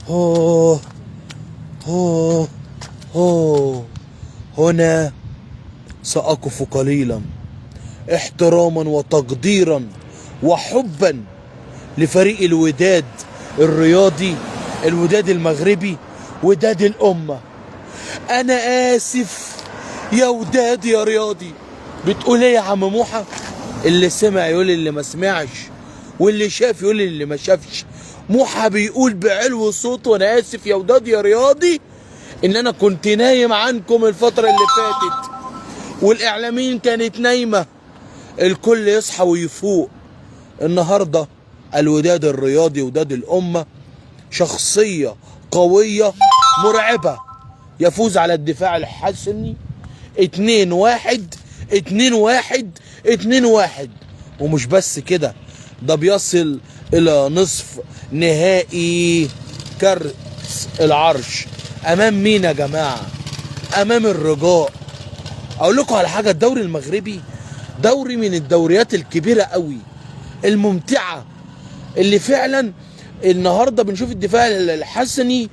أوه أوه أوه. هنا سأقف قليلا احتراما وتقديرا وحبا لفريق الوداد الرياضي، الوداد المغربي، وداد الأمة. أنا آسف يا وداد يا رياضي. بتقول إيه يا عم موحى؟ اللي سمع يقول اللي ما سمعش، واللي شاف يقول اللي ما شافش. موحى بيقول بعلو صوته أنا آسف يا وداد يا رياضي إن أنا كنت نايم عنكم الفترة اللي فاتت، والإعلاميين كانت نايمة. الكل يصحى ويفوق. النهاردة الوداد الرياضي، وداد الأمة، شخصية قوية مرعبة، يفوز على الدفاع الحسني 2-1 2-1 2-1. ومش بس كده، ده بيصل إلى نصف نهائي كأس العرش. أمام مين يا جماعة؟ أمام الرجاء. أقول لكم على حاجة، الدوري المغربي دوري من الدوريات الكبيرة قوي الممتعة، اللي فعلا النهاردة بنشوف الدفاع الحسني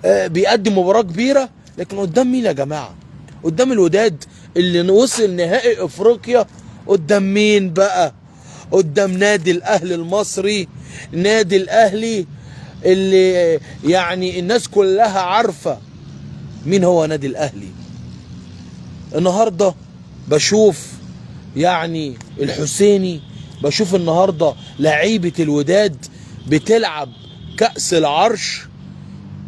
بيقدم مباراة كبيرة، لكن قدام مين يا جماعة؟ قدام الوداد اللي وصل نهائي افريقيا. قدام مين بقى؟ قدام نادي الاهلي المصري، نادي الاهلي اللي يعني الناس كلها عارفة مين هو نادي الاهلي. النهاردة بشوف يعني الحسيني، بشوف النهاردة لعيبة الوداد بتلعب كأس العرش.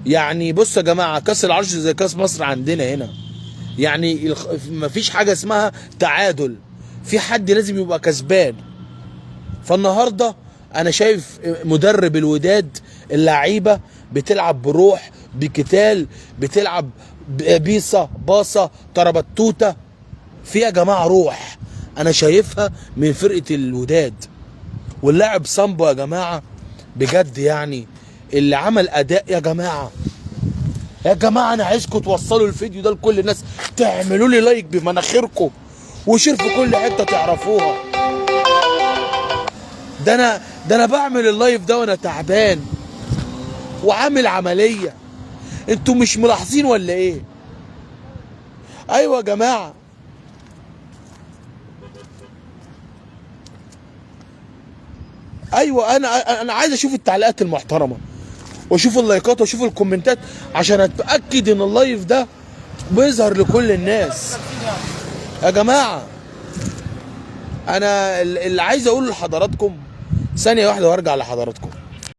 يعني بصوا يا جماعة، كأس العرش زي كأس مصر عندنا هنا، يعني مفيش حاجة اسمها تعادل، في حد لازم يبقى كسبان. فالنهاردة أنا شايف مدرب الوداد اللعيبة بتلعب بروح، بقتال، بتلعب بيصة باصة تربتوتة، في يا جماعة روح أنا شايفها من فرقة الوداد. واللاعب سامبو يا جماعة بجد يعني اللي عمل أداء يا جماعة، يا جماعة أنا عايزكم توصلوا الفيديو ده لكل الناس، تعملوا لي like بمناخيركم و share في كل حتة تعرفوها. ده أنا بعمل ال live ده وأنا تعبان وعامل عملية، انتوا مش ملاحظين ولا إيه؟ أيوة يا جماعة، ايوه انا عايز اشوف التعليقات المحترمة، واشوف اللايكات، واشوف الكومنتات، عشان اتاكد ان ال live ده بيظهر لكل الناس. يا جماعة انا اللي عايز اقوله لحضراتكم، ثانية واحدة وارجع لحضراتكم.